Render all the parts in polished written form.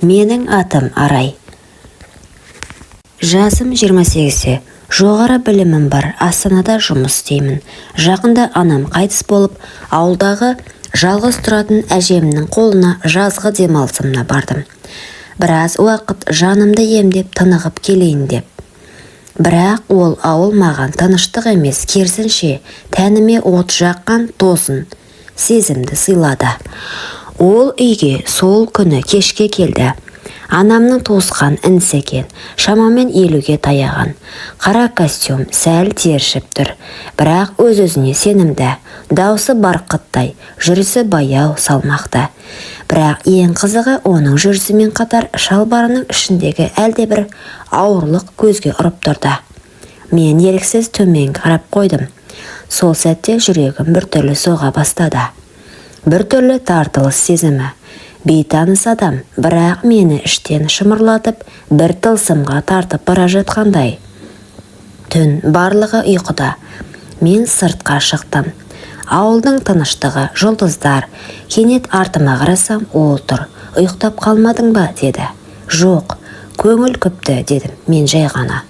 Менің атым Арай. Жасым 28-те. Жоғары білімім бар, Астанада жұмыс істеймін. Жақында анам қайтыс болып, ауылдағы жалғыз тұратын әжемнің қолына жазғы демалысымна бардым. Біраз уақыт жанымды емдеп, тынығып келейін деп. Бірақ ол ауыл маған тыныштық емес, керісінше, тәніме от жаққан тосын сезімді сыйлады. Ол үйге сол күні кешке келді. Анамның туысқан інісі екен, шамамен 50-ге таяған. Қара костюм, сәл тершіп тұр, бірақ өз-өзіне сенімді. Даусы барқыттай, жүрісі баяу, салмақты. Бірақ ең қызығы, оның жүрісімен қатар шалбарының ішіндегі әлдебір ауырлық көзге ұрып тұрды. Мен еріксіз төмен қарап қойдым. Сол сәтте жүрегім біртүрлі соға бастады. Біртүрлі тартылыс сезімі. Бейтаныс адам, бірақ мені іштен шымырлатып, бір тылсымға тартып бара жатқандай. Түн, барлығы ұйқыда. Мен сыртқа шықтым. Ауылдың тыныштығы, жұлдыздар. Кенет артыма қарасам, ол тұр. «Ұйықтап қалмадың ба?» – деді. «Жоқ, көңіл күпті», – дедім мен жай ғана.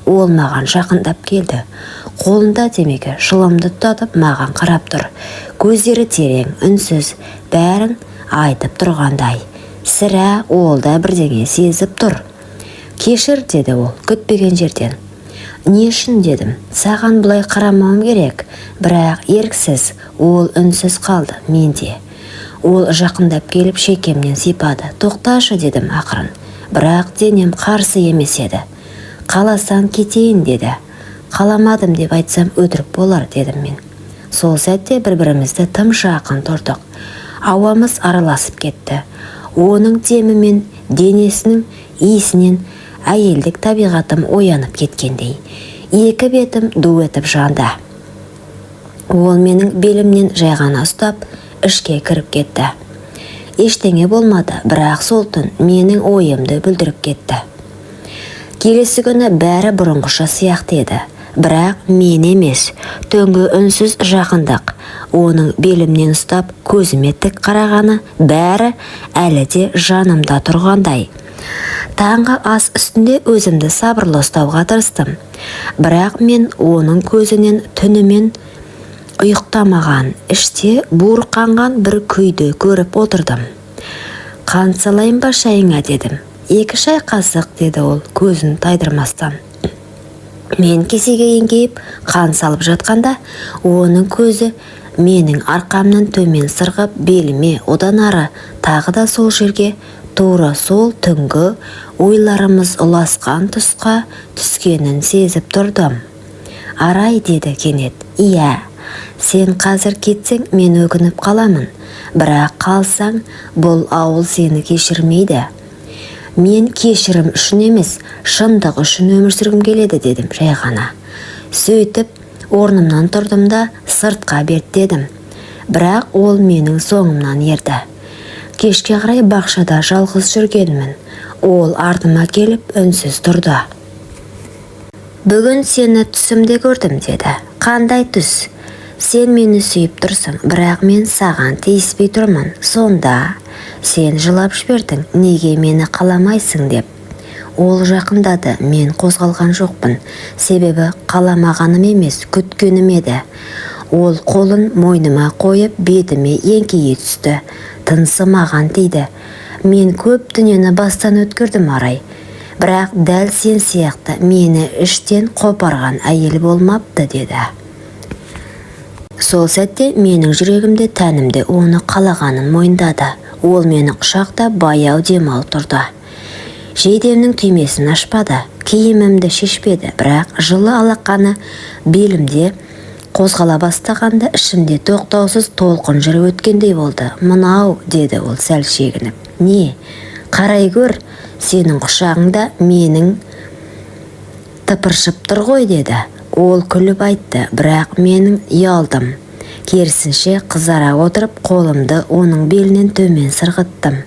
Ол маған жақындап келді. Қолында темекі, шылымды тұтатып, маған қарап тұр. Көздері терең, үнсіз, бәрін айтып тұрғандай. Сірә, ол да бірдеңе сезіп тұр. «Кешір», – деді ол күтпеген жерден. «Не үшін?» – дедім. «Саған бұлай қарамауым керек, бірақ еріксіз». Ол үнсіз қалды, мен де. Ол жақындап келіп, шекемнен сипады. «Тоқташы», – дедім ақырын, бірақ денем қарсы емес еді. «Қаласаң, кетейін», – деді. «Қаламадым деп айтсам, өтірік болар», – дедім мен. Сол сәтте бір-бірімізді тым жақын тұрдық. Ауамыз араласып кетті. Оның демі мен денесінің иісінен әйелдік табиғатым оянып кеткендей. Екі бетім ду етіп жанды. Ол менің белімнен жай ғана ұстап, ішке кіріп кетті. Ештеңе болмады, бірақ сол түн менің ойымды бүлдіріп кетті. Келесі күні бәрі бұрынғыша сияқты еді. Бірақ мен емес, түнгі үнсіз жақындық, оның белімнен ұстап, көзіме тік қарағаны, бәрі әлі де жанымда тұрғандай. Таңғы ас үстінде өзімді сабырлы ұстауға тырыстым. Бірақ мен оның көзінен түнімен ұйықтамаған, іште буырқанған бір күйді көріп отырдым. «Қант салайын ба шайыңа?» – дедім. «2 шай қасық», – деді ол көзін тайдырмастан. Мен кесеге еңкейіп қан салып жатқанда, оның көзі менің арқамнан төмен сырғып, беліме, одан ары тағы да сол жерге, тура сол түнгі ойларымыз ұласқан тұсқа түскенін сезіп тұрдым. «Арай», – деді кенет. «Иә». «Сен қазір кетсең, мен өкініп қаламын. Бірақ қалсаң, бұл ауыл сені кешірмейді». «Мен кешірім үшін емес, шындық үшін өмір сүргім келеді», – дедім жай ғана. Сөйтіп, орнымнан тұрдым да, сыртқа беттедім. Бірақ ол менің соңымнан ерді. Кешке қарай бақшада жалғыз жүргенмін. Ол артыма келіп, үнсіз тұрды. «Бүгін сені түсімде көрдім», – деді. «Қандай түс?» «Сен мені сүйіп тұрсың, бірақ мен саған тиіспей тұрмын. Сонда сен жылап жібердің, неге мені қаламайсың деп». Ол жақындады, мен қозғалған жоқпын. Себебі қаламағаным емес, күткенім еді. Ол қолын мойныма қойып, бетіме еңкейе түсті. Тынысы маған тиді. «Мен көп дүниені бастан өткердім, Арай. Бірақ дәл сен сияқты мені іштен қопарған әйел болмапты», – деді. Сол сәтте менің жүрегімде, тәнімде оны қалағанын мойындады. Ол мені құшақтап, баяу дем алып тұрды. Жейдемнің түймесін ашпады, киімімді шешпеді, бірақ жылы алақаны белімде қозғала бастағанда, ішімде тоқтаусыз толқын жүріп өткендей болды. «Мынау», – деді ол сәл шегініп. «Не?» «Қарай гөр, сенің құшағыңда менің тыпыршып тұр ғой», – деді. Ол күліп айтты, бірақ менің ұялдым. Керісінше, қызара отырып, қолымды оның белінен төмен сырғыттым.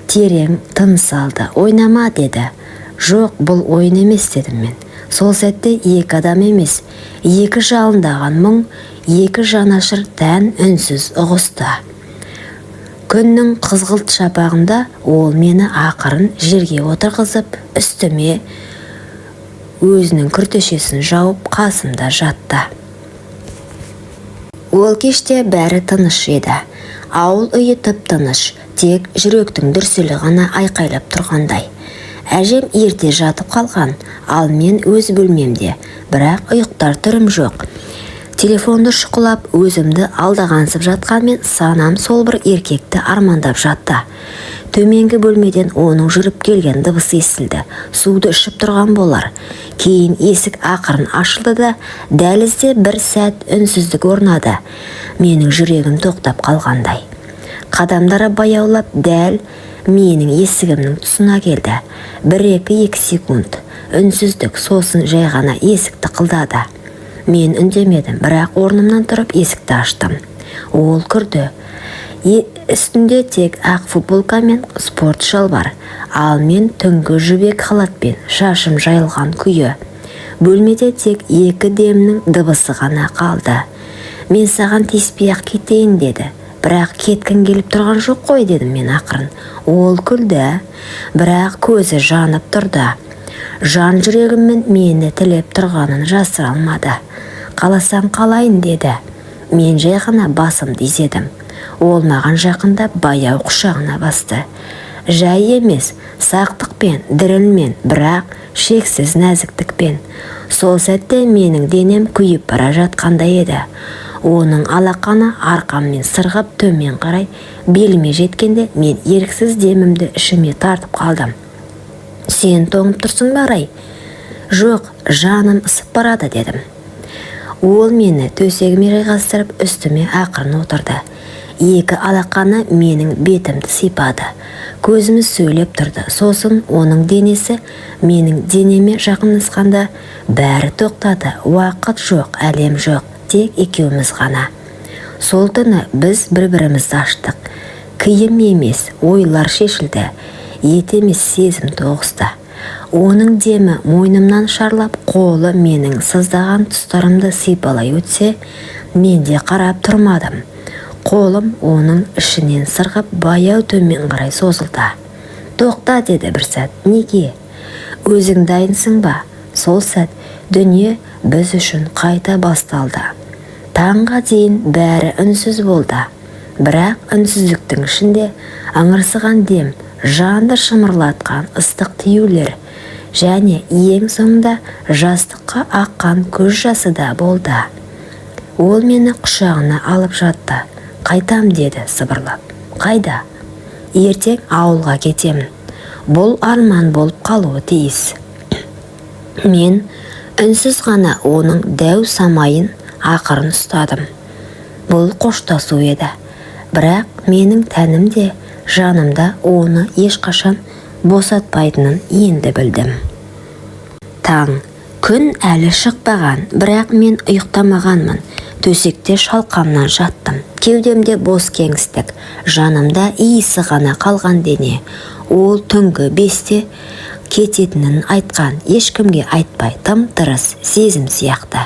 Терең тыныс алды. «Ойнама», – деді. «Жоқ, бұл ойын емес», – дедім мен. Сол сәтте екі адам емес, екі жалындаған мұң, екі жанашыр тән үнсіз ұғысты. Күннің қызғылт шапағында ол мені ақырын жерге отырғызып, үстіме өзінің күртешесін жауып, қасымда жатты. Ол кеште бәрі тыныш еді. Ауыл үйі тып-тыныш, тек жүректің дүрсілі ғана айқайлап тұрғандай. Әжем ерте жатып қалған, ал мен өз бөлмемде, бірақ ұйықтар түрім жоқ. Телефонды шұқылап, өзімді алдағансып жатқанмен, санам сол бір еркекті армандап жатты. Төменгі бөлмеден оның жүріп келген дыбысы естілді. Суды ішіп тұрған болар. Кейін есік ақырын ашылды да, дәлізде бір сәт үнсіздік орнады. Менің жүрегім тоқтап қалғандай. Қадамдары баяулап, дәл менің есігімнің тұсына келді. Бір-екі екі секунд үнсіздік, сосын жай ғана есік тықылдады. Мен үндемедім, бірақ орнымнан тұрып есікті аштым. Ол кірді. Үстінде тек ақ футболка мен спорт шалбар, ал мен түнгі жібек халатпен, шашым жайылған күйі. Бөлмеде тек екі демнің дыбысы ғана қалды. «Мен саған тиіспей-ақ кетейін», — деді. «Бірақ кеткім келіп тұрған жоқ қой», — дедім мен ақырын. Ол күлді, бірақ көзі жанып тұрды. Жан жүрегіммен мені тілеп тұрғанын жасыра алмады. «Қаласаң қалайын», — деді. Мен жай ғана басымды изедім. Ол маған жақындап, баяу құшағына басты. Жай емес, сақтықпен, дірілмен, бірақ шексіз нәзіктікпен. Сол сәтте менің денем күйіп бара жатқандай еді. Оның алақаны арқаммен сырғып төмен қарай беліме жеткенде, мен еріксіз демімді ішіме тартып қалдым. «Сен тоңып тұрсың ба, Арай?» «Жоқ, жаным ысып барады», — дедім. Ол мені төсегіме жайғастырып, үстіме ақырын отырды. Екі алақаны менің бетімді сипады. Көзіміз сөйлеп тұрды. Сосын оның денесі менің денеме жақындасқанда, бәрі тоқтады. Уақыт жоқ, әлем жоқ, тек екеуміз ғана. Сол түні біз бір-бірімізді аштық. Киім емес, ойлар шешілді. Ет емес, сезім тоғысты. Оның демі мойнымнан шарлап, қолы менің сыздаған тұстарымды сипалай өтсе, мен де қарап тұрмадым. Қолым оның ішінен сырғып, баяу төмен қарай созылды. «Тоқта», — деді бір сәт. «Неге?» «Өзің дайынсың ба?» Сол сәт дүние біз үшін қайта басталды. Таңға дейін бәрі үнсіз болды. Бірақ үнсіздіктің ішінде ыңырсыған дем, жанды шымырлатқан ыстық тиюлер және ең соңында жастыққа аққан көз жасы да болды. Ол мені құшағына алып жатты. «Қайтам», — деді сыбырлап. «Қайда?» «Ертең ауылға кетемін. Бұл арман болып қалуы тиіс». Мен үнсіз ғана оның дәу самайын ақырын ұстадым. Бұл қоштасу еді. Бірақ менің тәнім де, жаным да оны ешқашан босатпайтынын енді білдім. Таң. Күн әлі шықпаған, бірақ мен ұйықтамағанмын. Төсекте шалқамнан жаттым. Кеудемде бос кеңістік, жанымда иісі ғана қалған дене. Ол түнгі 5-те кететінін айтқан, ешкімге айтпай, тым-тырыс, сезім сияқты.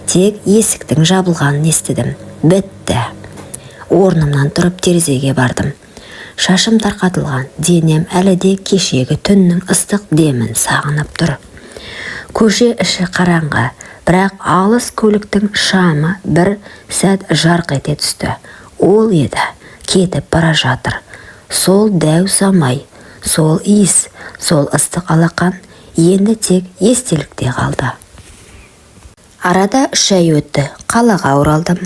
Тек есіктің жабылғанын естідім. Бітті. Орнымнан тұрып терезеге бардым. Шашым тарқатылған, денем әлі де кешегі түннің ыстық демін сағынып тұр. Көше іші қараңғы, бірақ алыс көліктің шамы бір сәт жарқ ете түсті. Ол еді, кетіп бара жатыр. Сол дәу самай, сол иіс, сол ыстық алақан енді тек естелікте қалды. Арада 3 ай өтті. Қалаға оралдым.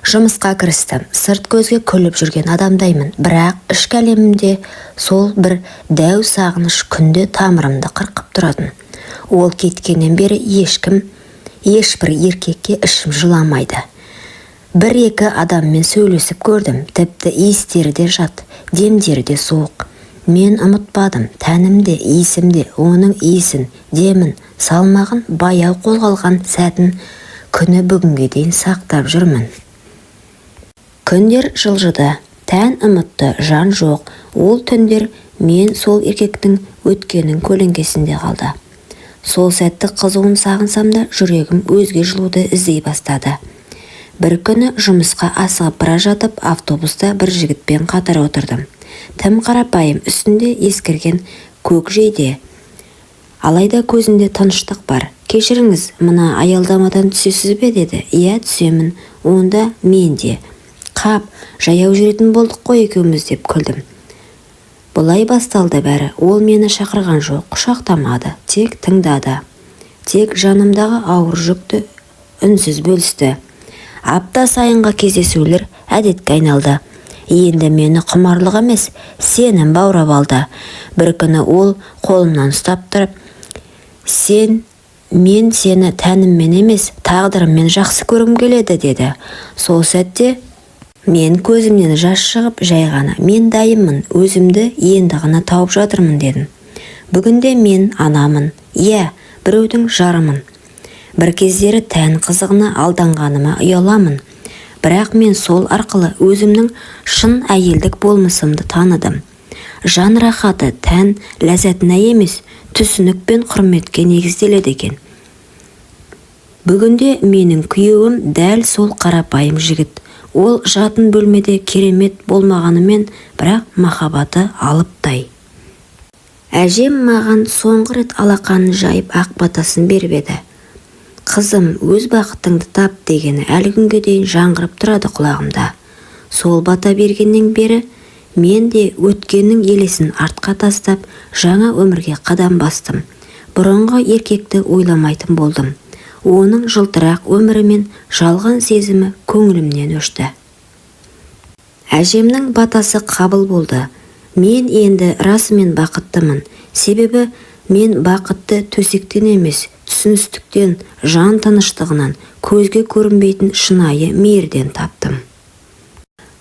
Жұмысқа кірістім. Сырт көзге күліп жүрген адамдаймын, бірақ ішкі әлемімде сол бір дәу сағыныш күнде тамырымды қырқып тұратын. Ол кеткеннен бері ешкім, ешбір еркекке ішім жыламайды. Бір-екі адаммен сөйлесіп көрдім, тіпті иістері де жат, демдері де суық. Мен ұмытпадым, тәнімде, иісімде оның иісін, демін, салмағын, баяу қозғалған сәтін күні бүгінге дейін сақтап жүрмін. Күндер жылжыды, тән ұмытты, жан жоқ. Ол түндер мен сол еркектің өткенінің көлеңкесінде қалды. Сол сәтті қызуын сағынсам да, жүрегім өзге жылуды іздей бастады. Бір күні жұмысқа асығып бара жатып, автобуста бір жігітпен қатар отырдым. Тым қарапайым, үстінде ескірген көк жейде. Алайда көзінде тыныштық бар. «Кешіріңіз, мына аялдамадан түсесіз бе?» – деді. «Иә, түсемін». «Онда мен де». «Қап, жаяу жүретін болдық қой екеуміз», – деп күлдім. Бұлай басталды бәрі. Ол мені шақырған жоқ, құшақтамады, тек тыңдады. Тек жанымдағы ауыр жүкті үнсіз бөлісті. Апта сайынғы кездесулер әдетке айналды. Енді мені құмарлық емес, сенім баурап алды. Бір күні ол қолымнан ұстап тұрып, «Сен, мен сені тәніммен емес, тағдырыммен жақсы көргім келеді», – деді. Сол сәтте мен көзімнен жас шығып, жай ғана: «Мен дайынмын, өзімді енді ғана тауып жатырмын», – дедім. Бүгінде мен анамын, иә, біреудің жарымын. Бір кездері тән қызығына алданғаныма ұяламын. Бірақ мен сол арқылы өзімнің шын әйелдік болмысымды таныдым. Жан рахаты тән ләззатына емес, түсінік пен құрметке негізделеді екен. Бүгінде менің күйеуім дәл сол қарапайым жігіт. Ол жатын бөлмеде керемет болмағанымен, бірақ махаббаты алыптай. Әжем маған соңғы рет алақанын жайып, ақ батасын беріп еді. «Қызым, өз бақытыңды тап», – дегені әлі күнге дейін жаңғырып тұрады құлағымда. Сол бата бергеннен бері мен де өткеннің елесін артқа тастап, жаңа өмірге қадам бастым. Бұрынғы еркекті ойламайтын болдым. Оның жылтырақ өмірі мен жалған сезімі көңілімнен өшті. Әжемнің батасы қабыл болды. Мен енді расымен бақыттымын. Себебі мен бақытты төсектен емес, түсіністіктен, жан тыныштығынан, көзге көрінбейтін шынайы мейірден таптым.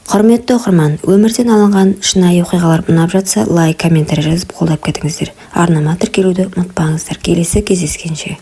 Құрметті оқырман, өмірден алынған шынайы оқиғалар ұнап жатса, лайк, комментарий жазып қолдап кетіңіздер. Арнама тіркелуді ұмытпаңыздар. Келесі кездескенше.